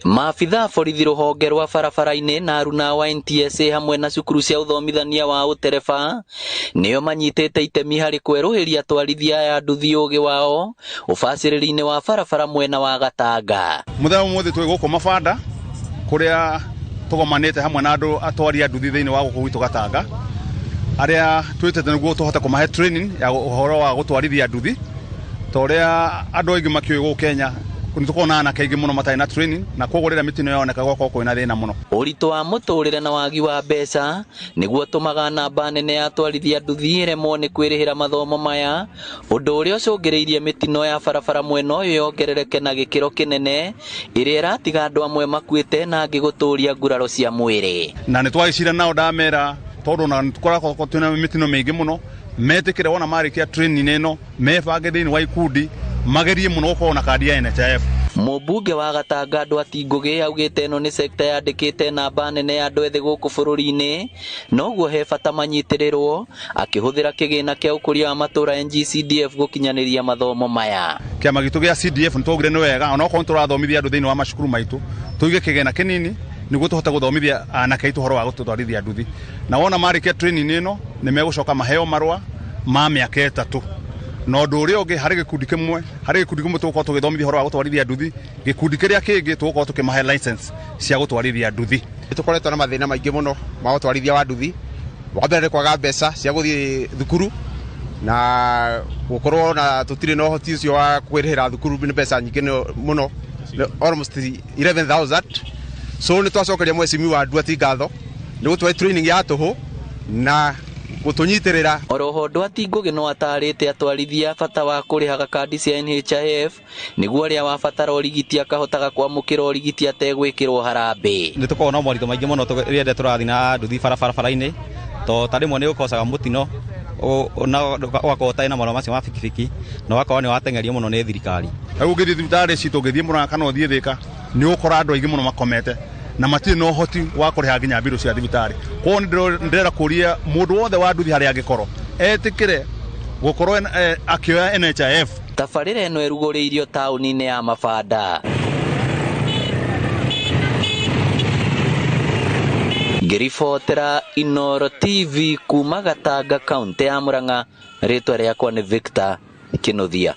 Maabitha a borithi rũhonge rwa barabara-inĩ na aruna wa NTSA hamwe na cukuru cia ũthomithania wa ũtereba nĩo manyitĩte itemi harĩ kwerũhĩria atwarithia aya nduthi ũgĩ wao ũbacĩrĩri-inĩ wa barabara mwena wa Gatanga. Mũthenya ũmũthĩ twĩ gũkũ Mabanda kũrĩa tũgomanĩte hamwe na andũ atwari a nduthi thĩinĩ wa gũkũ gwitũ Gatanga arĩa twĩtĩte nĩguo tũhote kũmahe training ya ũhoro wa gũtwarithia nduthi. Ta ũrĩa andũ aingĩ makĩũĩ gũkũ Kenya nĩ tũkoragwo na anake aingĩ mũno matarĩ na training, na koguo rĩrĩa mĩtino yoneka gũgakorwo kwĩna thĩna mũno. Ũritũ wa mũtũrĩre na wagi wa mbeca nĩguo ũtũmaga namba nene ya atwarithia nduthi ĩremwo nĩ kwĩrĩhĩra mathomo maya, ũndũ ũrĩa ũcũngĩrĩirie mĩtino ya barabara mwena ũyũ yongerereke na gĩkĩro kĩnene, ĩrĩa ĩratiga andũ amwe makuĩte na angĩ gũtũria nguraro cia mwĩrĩ. Na nĩ twagĩcira nao ndamera tondũ ona nĩ tũkoragwo twĩna mĩtino mĩingĩ mũno, metĩkĩre wona marĩkia training ĩno mebange thĩinĩ wa ikundi magerie mũno gũkorwo na kandi ya NHIF. Mũmbunge wa Gatanga Ndwati Ngũgĩ augĩte ĩno nĩ sekta yandĩkĩte namba nene ya andũ ethĩ gũkũ bũrũri-inĩ, noguo he bata manyitĩrĩrwo akĩhũthĩra kĩgĩna kĩa ũkũria wa matũũra NGCDF gũkinyanĩria mathomo maya. Kĩama gitũ gĩa CDF nĩ twaugire nĩ wega onokorwo nĩ tũrathomithia andũ thĩinĩ wa macukuru maitũ, tũige kĩgĩna kĩnini nĩguo tũhote gũthomithia anake aitũ ũhoro wa gũtwarithia nduthi. Na wona marĩkia training ĩno nĩ megũcoka maheo marũa ma mĩaka 3. Na ũndũ ũrĩa ũngĩ, harĩ gĩkundi kĩmwe, harĩ gĩkundi kĩmwe tũgũkorwo tũgĩthomithia ũhoro wa gũtwarithia nduthi, gĩkundi kĩrĩa kĩngĩ tũgũkorwo tũkĩmahe license cia gũtwarithia nduthi. Nĩ tũkoretwo na mathĩna maingĩ mũno ma ũtwarithia wa nduthi. Wa mbere nĩ kwaga mbeca cia gũthiĩ thukuru, na gũkorwo na tũtirĩ na ũhoti ũcio wa kwĩrĩhĩra thukuru nĩ mbeca nyingĩ mũno, almost 11,000. So nĩ twacokeria mheshimiwa Nduati ngatho nĩ gũtũhe training ya tũhũ na gũtũnyitĩrĩra. Oroho Nduati Ngũgĩ no atarĩte atwarithia bata wa kũrĩhaga kandi cia NHIF nĩguo ũrĩa wabatara ũrigiti akahotaga kwamũkĩra ũrigiti ategwĩkĩrwo harambee. Nĩ tũkoragwo na moritũ maingĩ mũno rĩrĩa tũrathiĩ na nduthi barabara-inĩ, to ta rĩmwe nĩ ũkocaga mũtino na ũgakorwo ũtarĩ na marũa macio ma bikibiki na ũgakorwo nĩ wateng'erio mũno nĩ thirikari. Rĩu ũngĩthiĩ thibitarĩ citũ, ũngĩthiĩ Murang'a kana ũthiĩ Thĩka, nĩ ũgũkora andũ aingĩ mũno makomete na matirĩ na ũhoti wa kũrĩha nginya mbirũ cia thibitarĩ. Koguo nĩ ndĩrenda kũria mũndũ wothe wa nduthi harĩa angĩkorwo etĩkĩre gũkorwo akĩoya NHIF. Tabarĩra ĩno ĩrugũrĩirio taũni-inĩ ya Mabanda. Ngĩribotera Inooro TV kuma Gatanga, kaũntĩ ya Murang'a, rĩtwa rĩakwa nĩ Victor Kinuthia.